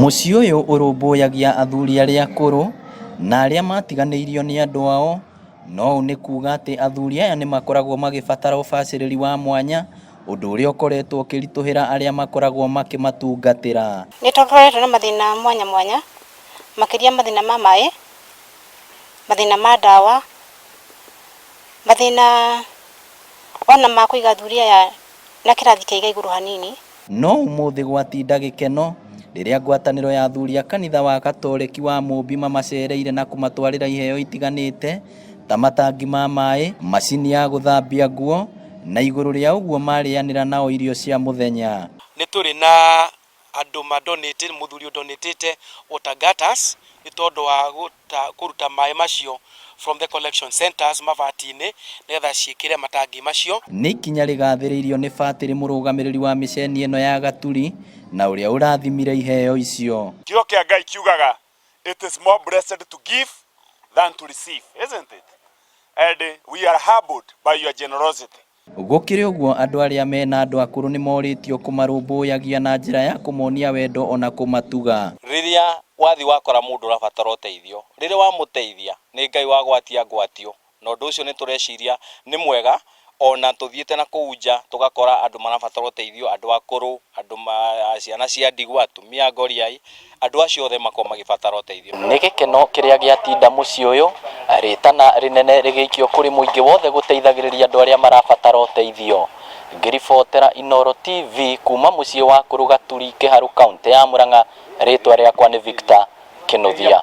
Mũciĩ ũyũ ũrũmbũyagia athuri arĩa akũrũ na arĩa matiganĩirio nĩ andũ ao, no ũũ nĩ kuga atĩ athuri aya nĩ makoragwo magĩbatara ũbacĩrĩri wa mwanya, ũndũ ũrĩa ũkoretwo ũkĩritũhĩra arĩa makoragwo makĩmatungatĩra. Nĩ tũkoretwo na mathĩna mwanya mwanya, makĩria mathĩna ma maĩ, mathĩna ma ndawa, mathĩna ona ma kũiga athuri aya na kĩrathi kĩa igũrũ hanini. No ũmũthĩ gwatinda gĩkeno rĩrĩa ngwatanĩro ya athuri a kanitha wa Gatoreki wa Mũmbi mamacereire na kũmatwarĩra iheo itiganĩte ta matangi ma maĩ, macini ya gũthambia nguo na igũrũ rĩa ũguo marĩanĩra nao irio cia mũthenya. Nĩ tũrĩ na andũ ma donate, mũthuri ũ donate water gutters nĩ tondũ wa kũruta maĩ macio from the collection centers mabati-inĩ nĩgetha ciĩkĩre matangi macio. Nĩ ikinya rĩgathĩrĩirio nĩ batĩrĩ mũrũgamĩrĩri wa mĩceni ĩno ya Gaturi na ũrĩa ũrathimire iheo icio. Kiugo kĩa Ngai kiugaga it is more blessed to give than to receive, isn't it? And we are humbled by your generosity. Gũkĩrĩ ũguo andũ arĩa mena andũ akũrũ nĩ morĩtio kũmarũmbũyagia na njĩra ya kũmonia wendo ona kũmatuga. Rĩrĩa wathiĩ wakora mũndũ ũrabatara ũteithio, rĩrĩa wamũteithia nĩ Ngai wagwatia ngwatio, na ũndũ ũcio nĩ tũreciria nĩ mwega, ona tũthiĩte na kũu nja tũgakora andũ marabatara ũteithio, andũ akũrũ, andũ ciana cia ndigwa, atumia ngoriai, andũ acio othe makoragwo magĩbatara ũteithio. Nĩ gĩkeno kĩrĩa gĩatinda mũciĩ ũyũ, rĩtana rĩnene rĩgĩikio kũrĩ mũingĩ wothe gũteithagĩrĩria andũ arĩa marabatara ũteithio. Ngĩribotera Inooro TV kuma mũciĩ wa Kũrũ Gaturi, Kĩharũ, kauntĩ ya Murang'a, rĩtwa rĩakwa nĩ Victor Kĩnuthia.